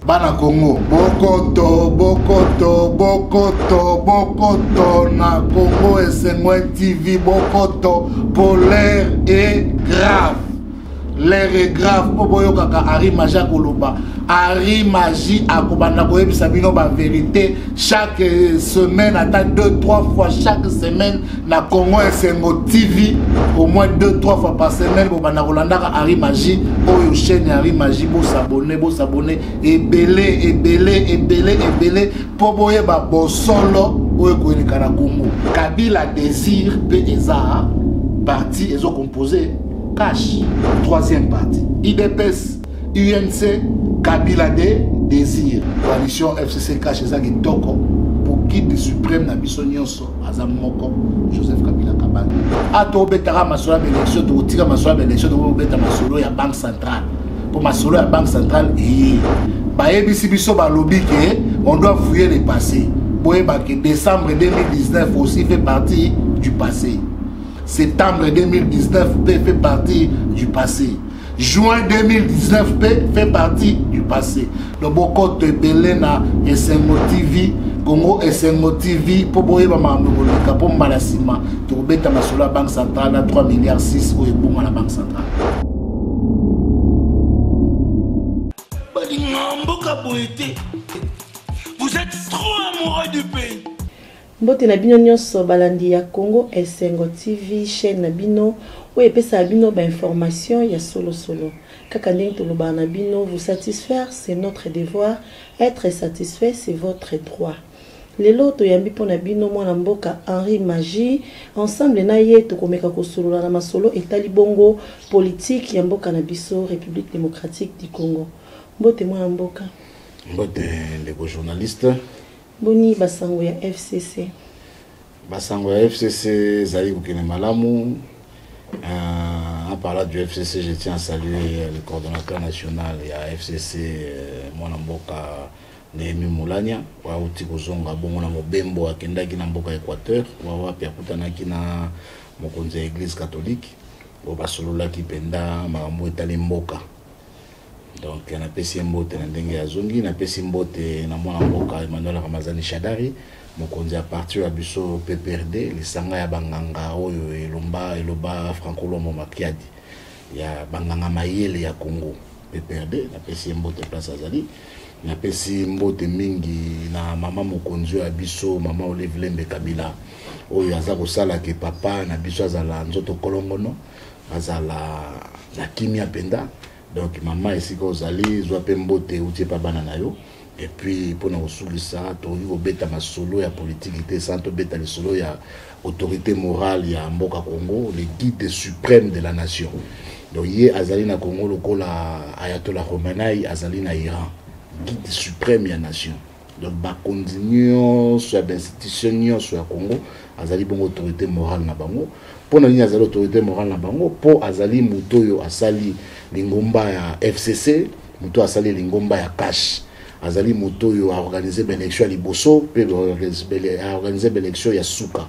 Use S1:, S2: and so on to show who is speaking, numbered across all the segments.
S1: Bana Congo, bokoto, bokoto, bokoto, bokoto na Congo Esengo TV, bokoto po l'air est grave. L'air est grave po boyokaka Harry Magie akoloba. Harry Magie akobanda koyebisa bino ba vérité chaque semaine, ata 2 3 fois chaque semaine na Congo Esengo TV, au moins 2 3 fois par semaine bobanda kolandaka Harry Magie oyo chaîne ya Harry Magie. Bosabone, bosabone ebele ebele ebele ebele mpo boyeba bosolo oyo ekoeleka na Congo. Kabila Désir mpe eza parti ezo composé cash, troisième parti IDPS UNC Kabila de Désir, coalition FCC cash eza kitoko po guide suprême na biso nyonso aza moko, Joseph Kabila Kabange. A tobetaka masolo ya baélection, tokotika masolo ya baélection, tokobeta masolo ya Banque centrale, po masolo ya Banque centrale eye bayebisi biso, balobi ke on doit fouiller le passé. Boyeba ke décembre 2019 aussi fait partie du passé, septembre 2019 mpe fait partie du passé, juin 2019 mpe fait partie du passé. Donc bokoto ebele na Esengo TV, Congo Esengo TV, mpo boyeba makambo ekoleka, mpo mbala nsima tokobeta masolo ya Banque centrale na 3 milliards 6 oyo ebonga na Banque centrale.
S2: Balinga mboka boye te, vous êtes trop amoureux du pays.
S3: Mbote na bino nyonso balandi ya Congo Esengo TV, chaîne na bino oyo epesaka bino bainformation ya solosolo. Kaka ndenge tolobaka na bino, vous satisfaire, c'est notre devoir, être satisfait, c'est votre droit. Lelo toyambi mpo na bino mwana mboka Henri Magie. Ensemble na ye tokomeka kosolola na masolo etali bongo politique ya mboka na biso République démocratique du Congo. Mbote mwana mboka.
S4: Mbote ndeko journaliste.
S3: Boni basango ya FCC?
S4: Basango ya FCC ezali kokende malamu. En parlant du FCC, je tiens à saluer le coordonnateur national ya FCC, mwana mboka Néhémie Mulania, auti kozonga bongo na mobembo akendaki na mboka Équateur, wa wapi akutanaki na mokonzi ya Église catholique, oyo basololaki mpenza makambo etali mboka. Donc napesi ye mbote na ndenge azongi. Napesi mbote na mwana mboka Emmanuel Ramazani Shadari, mokonzi ya parti ya biso PPRD, lisanga ya banganga oyo elomba eloba Franco Luambo Makiadi, ya banganga mayele ya Congo, PPRD. Napesi ye mbote place azali. Napesi mbote mingi na mama mokonzi oyo ya biso, mama Olive Lembe Kabila, oyo aza kosala ke papa na biso azala nzoto kolongono, azala na kimia mpenza. Donc mama, esika ozali, zwa mpe mbote euti epa bana na yo. Et puis mpona kosukisa, tokoki kobeta masolo ya politiki te sans tobeta lisolo ya autorité morale ya mboka Congo, le guide suprême de la nation. Donc ye azali na Congo lokola Ayatollah Khomeini azali na Iran, guide suprême ya nation. Donc bakonzi nyonso ya bainstitution nyonso ya Congo, azali bongo autorité morale na bango. Mpo na nini azali autorité morale na bango? Mpo azali moto oyo asali lingomba ya FCC, moto oyo asali lingomba ya CACH, azali moto oyo aorganize baélection ya liboso mpe aorganize baélection ya suka,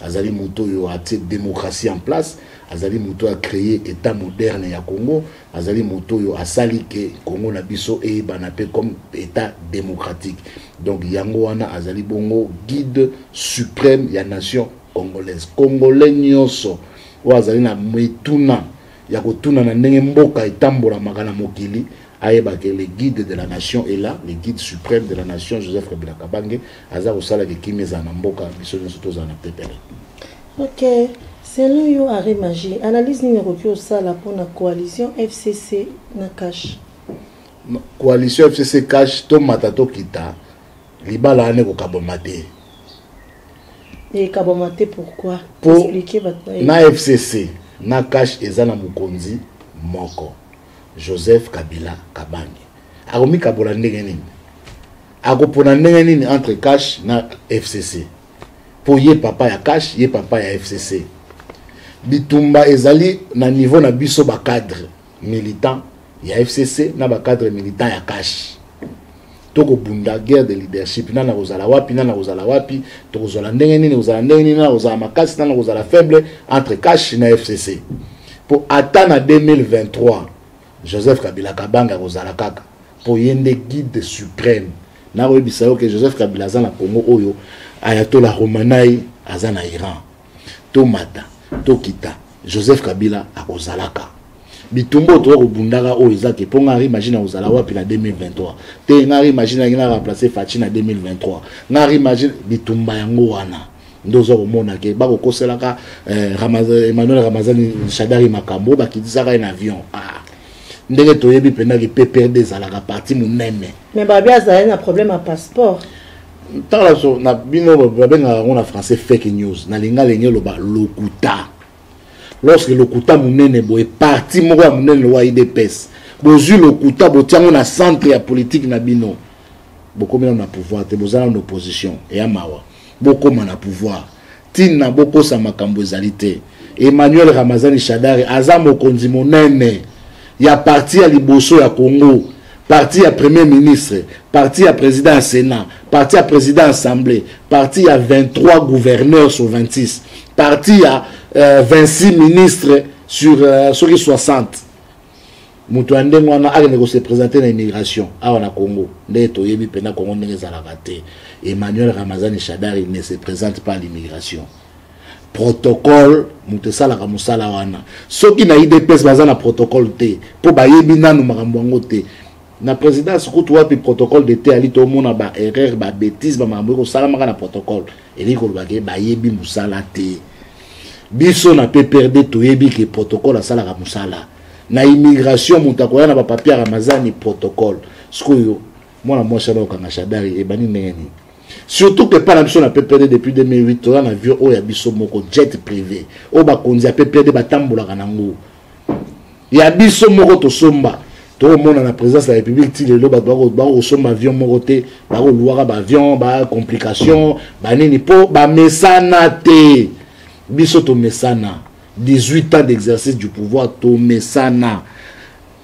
S4: azali moto oyo atie démocratie en place, azali moto oyo acréé état moderne ya Congo, azali moto oyo asali ke Congo na biso eyebana mpe comme état démocratique. Donc yango wana azali bongo guide suprême ya nation congolaise. Congolais nyonso oyo azali na mituna ya kotuna na ndenge mboka etambolamaka na mokili, ayeba ke le guide de la nation est là, le guide suprême de la nation, Joseph Kabila Kabange, aza kosalaka kimia ezala na mboka, biso nyonso tozala na pepele.
S3: Ok, selon yo Henri Magie, analyse nini okoki osala mpona coalition FCC na CACH?
S4: Coalition FCC CACH, tomata tokita, libala wana ekokabwama te.
S3: Ekabwama te pourquoi?
S4: Po
S3: Expliquer bato
S4: na FCC na CACH eza na mokonzi moko, Joseph Kabila Kabange. Akomikabola ndenge nini? Akopona ndenge nini entre CACH na FCC? Mpo ye papa ya CACH, ye papa ya FCC. Bitumba ezali na niveau na biso bacadre militant ya FCC na bacadre militant ya CACH. Tokobunda guerre de leadership, nana kozala wapi, nana kozala wapi, tokozala ndenge nini, kozala ndenge nini, nana kozala makasi, nana kozala faible entre CACH na FCC. Mpo ata na 2023 Joseph Kabila Kabange akozala kaka. Mpo ye nde guide suprême. Nakoyebisa yo ke Joseph Kabila aza na Congo oyo, Ayatollah Khomeini aza na Iran. Tomata tokita, Joseph Kabila akozalaka. Bitumba oyo toza kobundaka oyo eza ke mpo nga Henri Imagine akozala wapi na 2023 te. Nga Henri Imagine alingi na remplacer Fatshi na 2023. Nga Henri Imagine, bitumba yango wana nde oza komona ke bakokoselaka Emmanuel Ramazani Shadari makambo bakitisaka ye na avion. Ah, ndenge toyebi mpenza ke PPRD ezalaka parti monene.
S3: Mais babi azali na problème ya passeport.
S4: Tala, so na bino babengaka yango na français fake news, na lingala elingi eloba lokuta. Lorsque lokuta monene boye, parti moko ya monene lowa UDPS, bozwi lokuta botiango na centre ya politique na bino, bokomi nano na pouvoir te, boza nano na opposition. Eya mawa, bokóma na pouvoir, ntina bokosa makambo ezali te. Emmanuel Ramazani Shadari aza mokonzi monene ya parti ya liboso ya Congo, parti ya premier ministre, parti ya président ya Sénat, parti ya président assemblée, parti ya 23 gouverneurs sur 26, parti ya 26 ministres sur soki 60. Moto ya ndenge wana akende kose présenter na immigration awa na Congo? Ndenge toyebi mpenza Congo ndenge ezalaka te, Emmanuel Ramazani Shadari ne se présente pas à l'immigration. Protocole moto esalaka mosala wana. Soki na UDPS baza na protocole te, mpo bayebi nanu makambo yango te. Na présidence kutu wapi protocole de te ali, tomona ba erreur, ba bêtise, bamakambo ekosalamaka na protocole. Elingi koloba ke bayebi mosala te. Biso na PPRD toyebi ke protocole asalaka mosala na immigration. Moto akoya na bapapier ya Ramazani, protocole. Sikoyo mwana mwasi wana okanga Shadari ebandi ndenge nini? Surtout que epai na biso na PPRD depuis 2008 toza na avion oyo ya biso moko, jet privé oyo bakonzi ya PPRD batambolaka nango, ya biso moko tosomba. Tokomona na présidence ya République ti lelo bato bakosomba avion moko te, bakoluwaka baavion, bacomplication banini, mpo bamesana te. Biso tomesana, 18 ans d'exercice du pouvoir, tomesana.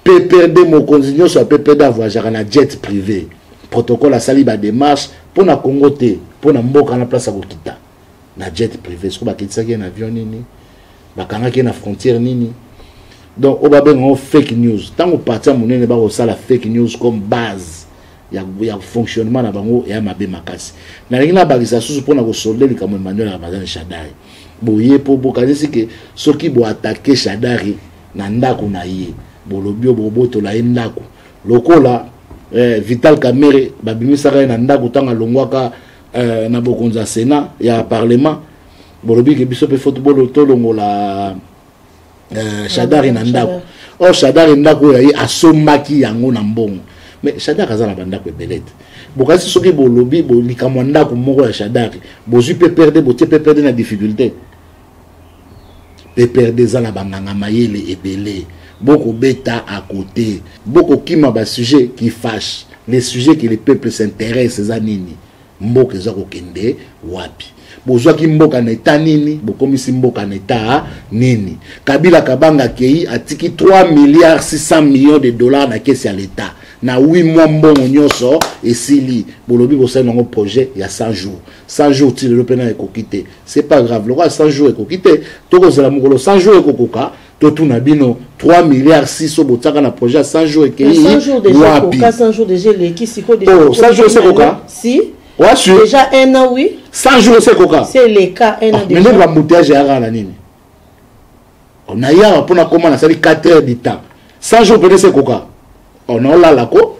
S4: PPRD, mokonzi nyonso ya PPRD avoyageaka na jet privé. Protocole asali badémarche mpo na Congo te, mpo na mboka na place ya kokita na jet privé. Soki bakitisaki ye na avion nini, bakangaki ye na frontière nini? Donc oyo babengango fake news, ntango parti ya monene bakosala fake news comme base ya fonctionnement na bango, ya mabe makasi. Nalingi nabakisa susu mpona kosolde likambo Emmanuel Ramazani Shadari. Boye mpo bokanisi ke soki boattaquer Shadari na ndako na ye, bolobi oyo bobotola ye ndako lokola Vital Kamerhe babimisaka ye na ndako ntango alongwaka na bokonzi ya Sénat, ya parlement. Bolobi ke biso mpe faut tolongola Shadari na ndako. Or Shadari, ndako oyo ye asombaki yango na mbongo. Mais Shadari aza na bandako ebele te. Bokasi soki bolobi likambo ya ndako moko ya Shadari, bozwi PPRD, botie PPRD na difficulté. PPRD eza na banganga mayele ebele. Bokobeta à côté, bokokima basujet qui fâche. Les sujets que le peuple s'intéresse eza nini? Mboka eza kokende wapi? Bozwaki mboka na eta nini? Bokomisi mboka na eta nini? Kabila Kabanga akei, atiki 3 milliards 600 millions de dollars na caisse ya l'État. Na 8 mois mbongo nyonso esili. Bolobi bosali nango projet ya 100 jours. 100 jours ti lelo mpena ekoki te. C'est pas grave, lokola 100 jours ekoki te, tokozela mokolo 100 jours ekokoka, totuna bino 3 milliards 6 oyo botiaka na projet ya 100 jours ekei
S3: wapi? 100 jours déjà eleki sikoyo
S4: déjà. Oh, 100 jours esekoka?
S3: Si.
S4: Ouais, sûr.
S3: Déjà un an, oui.
S4: 100 jours esekoka?
S3: C'est le cas, un an.
S4: Ah, déjà. Mais ndenge bambouteillage eyaka na nini? Nayaka mpona koma nasali 4 heures du temps. 100 jours pene esekoka? Oh, naolala ko.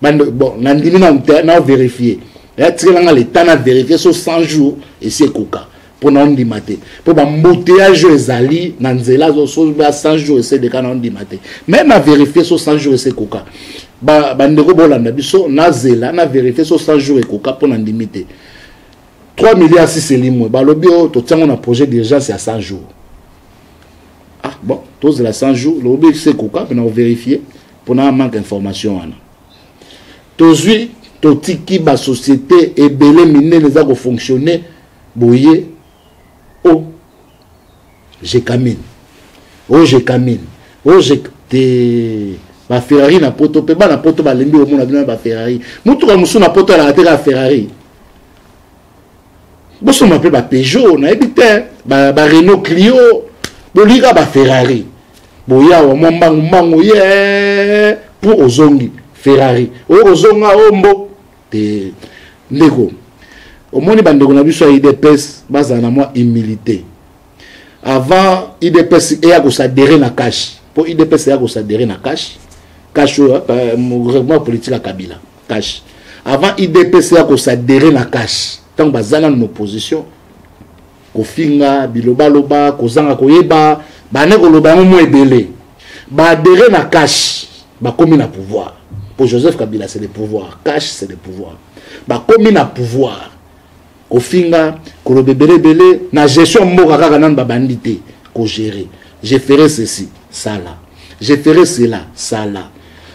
S4: Bon, nandimi na vérifier. Atikelanga le temps na vérifier so 100 jours esi ekoka, mpo na ondima te, mpo baembouteillage oyo ezali na nzela, so ba 100 jours esi eleka, na ondima te. Mais na vérifier so 100 jours esi ekoka. Bandeko bolanda biso, nazela na vérifier so 100 jours ekoka, mpo na ndimi te. 3 milliards 6 elimwe, balobi oyo totiango na projet d'urgence ya 100 jours. Ah bon, tozela 100 jours, lobi esi ekoka, mpe na kovérifier mpona manque information wana. Tozwi, totiki basociété ebele minene eza kofonctionne boye. O Gécamines, o Gécamines, o te, baferrari na Poto mpe bana Poto balembi komona bino na baferrari. Motuka mosusu na Poto alaka te kaka Ferrari. Bosomba mpe bapeugeot, nayebi te, barenault Clio. Bolika baferrari, boyawa mwa mbangu mbangu ye mpo ozongi. Ferrari oyo kozonga o mbo te. Ndeko, omoni bandeko na biso ya UDPS bazala na mwa humilité. Avant UDPS eya kosadere na cash, mpo UDPS eya kosadere na cash, cash oyo mouvement politique ya Kabila, cash. Avant UDPS eya kosadere na cash, ntango baza nanu na opposition, kofinga, bilobaloba, kozanga koyeba, bane koloba yango mwa ebele. Baadere na cash, bakomi na pouvoir. Pour Joseph Kabila, c'est le pouvoir. Cash, c'est le pouvoir. Bakomi na pouvoir, kofinga, koloba ebele ebele na gestion mboka kaka nanu babandi te kogérer. Je ferai ceci, sala, je ferai cela, sala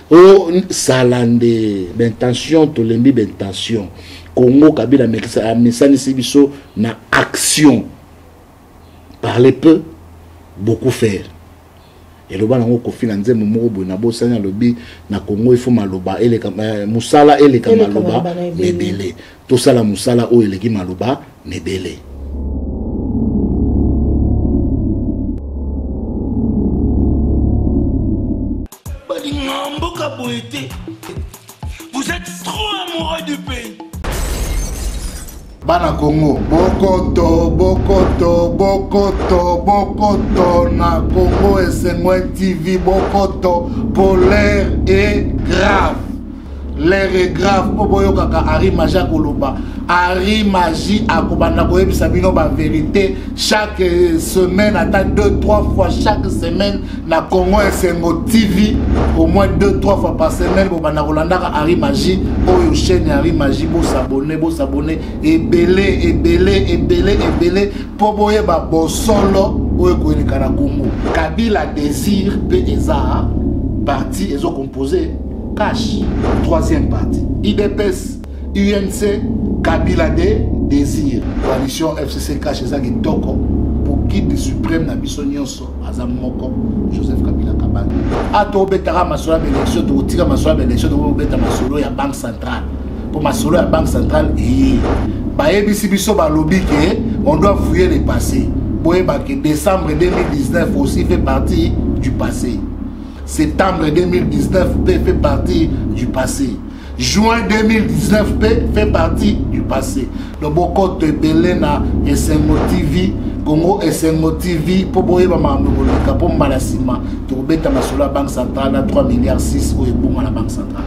S4: o sala nde baintention. Tolembi baintention. Congo, Kabila amesanisi biso na action. Parler peu, beaucoup faire. Eloba nango Kofi na nzembo moko boye, nabosani. Alobi na Congo ifo maloba eleka mosala, eleka maloba mebele. Tosala mosala oyo eleki maloba mebele.
S2: Balinga mboka boye te. Vous êtes trop amoureux du pays.
S1: Bana Congo, bokoto, bokoto, bokoto, bokoto na Congo Esengo TV, bokoto po l'air est grave. L'air est grave mpo boyokaka Ari Magie akoloba. Ari Magie akobanda koyebisa bino bavérité chaque semaine, ata 2 3 fois chaque semaine na Congo Esengo TV, au moins 2 3 fois par semaine bobanda kolandaka Ari Magie. Oyo chaîne ya Ari Magie, bosabone, bosabone ebele ebele ebele ebele mpo boyeba bosolo oyo ekoeleka na Congo. Kabila Désir mpe eza parti ezocompose cash, troisième parti UDPS, UNC, Kabila de Désir, coalition FCC cash eza kitoko po guide suprême na biso nyonso aza moko, Joseph Kabila Kabange. A tobetaka masolo ya baélection, tokotika masolo ya baélection, tokobeta masolo ya Banque centrale, mpo masolo ya Banque centrale eye bayebisi biso, balobi ke on doit fouiller le passé. Boyeba ke décembre 2019 aussi fait partie du passé, septembre 2019 mpe fait partie du passé, juin 2019 mpe fait partie du passé. Donc bokoto ebele na Esengo TV, Congo Esengo TV, mpo boyeba makambo ekoleka, mpo mbala nsima tokobeta masolo ya Banque centrale na 3 milliards 6 oyo ebonga na Banque centrale.